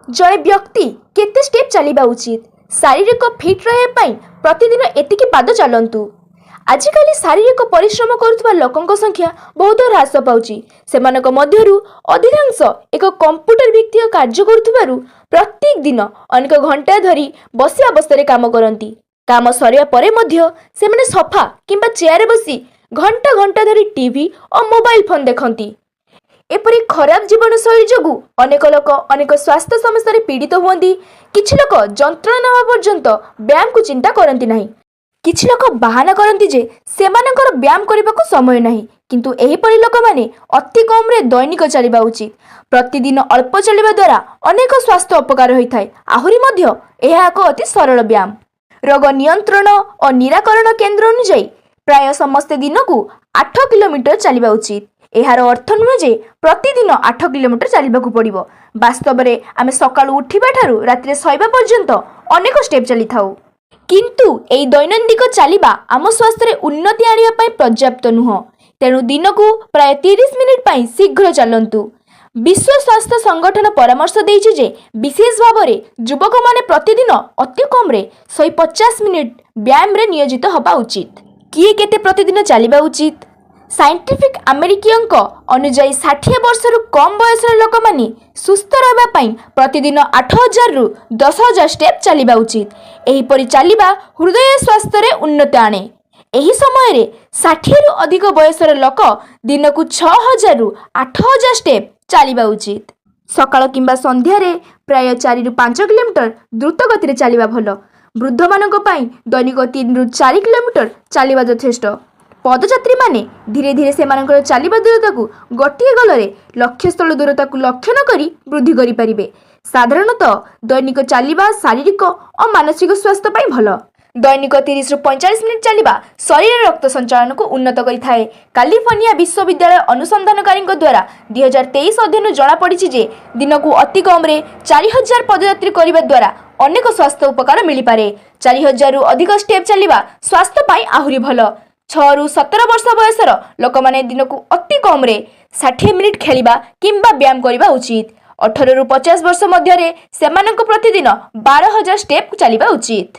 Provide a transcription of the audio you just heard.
ଜଣେ ବ୍ୟକ୍ତି କେତେ ଷ୍ଟେପ୍ ଚାଲିବା ଉଚିତ? ଶାରୀରିକ ଫିଟ୍ ରହିବା ପାଇଁ ପ୍ରତିଦିନ ଏତିକି ପାଦ ଚାଲନ୍ତୁ। ଆଜିକାଲି ଶାରୀରିକ ପରିଶ୍ରମ କରୁଥିବା ଲୋକଙ୍କ ସଂଖ୍ୟା ବହୁତ ହ୍ରାସ ପାଉଛି। ସେମାନଙ୍କ ମଧ୍ୟରୁ ଅଧିକାଂଶ ଏକ କମ୍ପ୍ୟୁଟର ଭିତ୍ତିକ କାର୍ଯ୍ୟ କରୁଥିବାରୁ ପ୍ରତ୍ୟେକ ଦିନ ଅନେକ ଘଣ୍ଟା ଧରି ବସିବା ଅବସ୍ଥାରେ କାମ କରନ୍ତି। କାମ ସରିବା ପରେ ମଧ୍ୟ ସେମାନେ ସୋଫା କିମ୍ବା ଚେୟାରରେ ବସି ଘଣ୍ଟା ଘଣ୍ଟା ଧରି ଟିଭି ଓ ମୋବାଇଲ ଫୋନ୍ ଦେଖନ୍ତି। ଏପରି ଖରାପ ଜୀବନଶୈଳୀ ଯୋଗୁଁ ଅନେକ ଲୋକ ଅନେକ ସ୍ୱାସ୍ଥ୍ୟ ସମସ୍ୟାରେ ପୀଡ଼ିତ ହୁଅନ୍ତି। କିଛି ଲୋକ ଯନ୍ତ୍ରଣା ନ ହେବା ପର୍ଯ୍ୟନ୍ତ ବ୍ୟାୟାମକୁ ଚିନ୍ତା କରନ୍ତି ନାହିଁ। କିଛି ଲୋକ ବାହାନା କରନ୍ତି ଯେ ସେମାନଙ୍କର ବ୍ୟାୟାମ କରିବାକୁ ସମୟ ନାହିଁ, କିନ୍ତୁ ଏହିପରି ଲୋକମାନେ ଅତି କମରେ ଦୈନିକ ଚାଲିବା ଉଚିତ। ପ୍ରତିଦିନ ଅଳ୍ପ ଚାଲିବା ଦ୍ୱାରା ଅନେକ ସ୍ୱାସ୍ଥ୍ୟ ଉପକାର ହୋଇଥାଏ। ଆହୁରି ମଧ୍ୟ, ଏହା ଏକ ଅତି ସରଳ ବ୍ୟାୟାମ। ରୋଗ ନିୟନ୍ତ୍ରଣ ଓ ନିରାକରଣ କେନ୍ଦ୍ର ଅନୁଯାୟୀ, ପ୍ରାୟ ସମସ୍ତେ ଦିନକୁ 8 କିଲୋମିଟର ଚାଲିବା ଉଚିତ। ଏହାର ଅର୍ଥ ନୁହେଁ ଯେ ପ୍ରତିଦିନ 8 କିଲୋମିଟର ଚାଲିବାକୁ ପଡ଼ିବ। ବାସ୍ତବରେ ଆମେ ସକାଳୁ ଉଠିବା ଠାରୁ ରାତିରେ ଶୋଇବା ପର୍ଯ୍ୟନ୍ତ ଅନେକ ଷ୍ଟେପ୍ ଚାଲିଥାଉ। କିନ୍ତୁ ଏହି ଦୈନନ୍ଦିନ ଚାଲିବା ଆମ ସ୍ୱାସ୍ଥ୍ୟରେ ଉନ୍ନତି ଆଣିବା ପାଇଁ ପର୍ଯ୍ୟାପ୍ତ ନୁହଁ। ତେଣୁ ଦିନକୁ ପ୍ରାୟ 30 ମିନିଟ୍ ପାଇଁ ଶୀଘ୍ର ଚାଲନ୍ତୁ। ବିଶ୍ୱ ସ୍ୱାସ୍ଥ୍ୟ ସଂଗଠନ ପରାମର୍ଶ ଦେଇଛି ଯେ ବିଶେଷ ଭାବରେ ଯୁବକମାନେ ପ୍ରତିଦିନ ଅତି କମରେ 150 ମିନିଟ୍ ବ୍ୟାୟାମରେ ନିୟୋଜିତ ହେବା ଉଚିତ। କିଏ କେତେ ପ୍ରତିଦିନ ଚାଲିବା ଉଚିତ? ସାଇଣ୍ଟିଫିକ୍ ଆମେରିକିୟନଙ୍କ ଅନୁଯାୟୀ, 60 ବର୍ଷରୁ କମ୍ ବୟସର ଲୋକମାନେ ସୁସ୍ଥ ରହିବା ପାଇଁ ପ୍ରତିଦିନ 8000ରୁ 10,000 ଷ୍ଟେପ୍ ଚାଲିବା ଉଚିତ। ଏହିପରି ଚାଲିବା ହୃଦୟ ସ୍ୱାସ୍ଥ୍ୟରେ ଉନ୍ନତି ଆଣେ। ଏହି ସମୟରେ 60ରୁ ଅଧିକ ବୟସର ଲୋକ ଦିନକୁ 6000ରୁ 8000 ଷ୍ଟେପ୍ ଚାଲିବା ଉଚିତ। ସକାଳ କିମ୍ବା ସନ୍ଧ୍ୟାରେ ପ୍ରାୟ 4ରୁ 5 କିଲୋମିଟର ଦ୍ରୁତ ଗତିରେ ଚାଲିବା ଭଲ। ବୃଦ୍ଧମାନଙ୍କ ପାଇଁ ଦୈନିକ 3ରୁ 4 କିଲୋମିଟର ଚାଲିବା ଯଥେଷ୍ଟ। ପଦଯାତ୍ରୀମାନେ ଧୀରେ ଧୀରେ ସେମାନଙ୍କର ଚାଲିବା ଦୂରତାକୁ ଗୋଟିଏ ଗଲରେ ଲକ୍ଷ୍ୟସ୍ଥଳ ଦୂରତାକୁ ଲକ୍ଷ୍ୟ ନକରି ବୃଦ୍ଧି କରିପାରିବେ। ସାଧାରଣତଃ ଦୈନିକ ଚାଲିବା ଶାରୀରିକ ଓ ମାନସିକ ସ୍ୱାସ୍ଥ୍ୟ ପାଇଁ ଭଲ। ଦୈନିକ 30ରୁ 45 ମିନିଟ୍ ଚାଲିବା ଶରୀରରେ ରକ୍ତ ସଞ୍ଚାଳନକୁ ଉନ୍ନତ କରିଥାଏ। କାଲିଫର୍ଣ୍ଣିଆ ବିଶ୍ୱବିଦ୍ୟାଳୟ ଅନୁସନ୍ଧାନକାରୀଙ୍କ ଦ୍ୱାରା 2023 ଅଧ୍ୟୟନରୁ ଜଣାପଡ଼ିଛି ଯେ ଦିନକୁ ଅତି କମରେ 4000 ପଦଯାତ୍ରୀ କରିବା ଦ୍ୱାରା ଅନେକ ସ୍ୱାସ୍ଥ୍ୟ ଉପକାର ମିଳିପାରେ। 4000ରୁ ଅଧିକ ଷ୍ଟେପ୍ ଚାଲିବା ସ୍ୱାସ୍ଥ୍ୟ ପାଇଁ ଆହୁରି ଭଲ। 6ରୁ 17 ବର୍ଷ ବୟସର ଲୋକମାନେ ଦିନକୁ ଅତି କମରେ 60 ମିନିଟ୍ ଖେଳିବା କିମ୍ବା ବ୍ୟାୟାମ କରିବା ଉଚିତ। 18ରୁ 50 ବର୍ଷ ମଧ୍ୟରେ ସେମାନଙ୍କୁ ପ୍ରତିଦିନ 12,000 ଷ୍ଟେପ୍ ଚାଲିବା ଉଚିତ।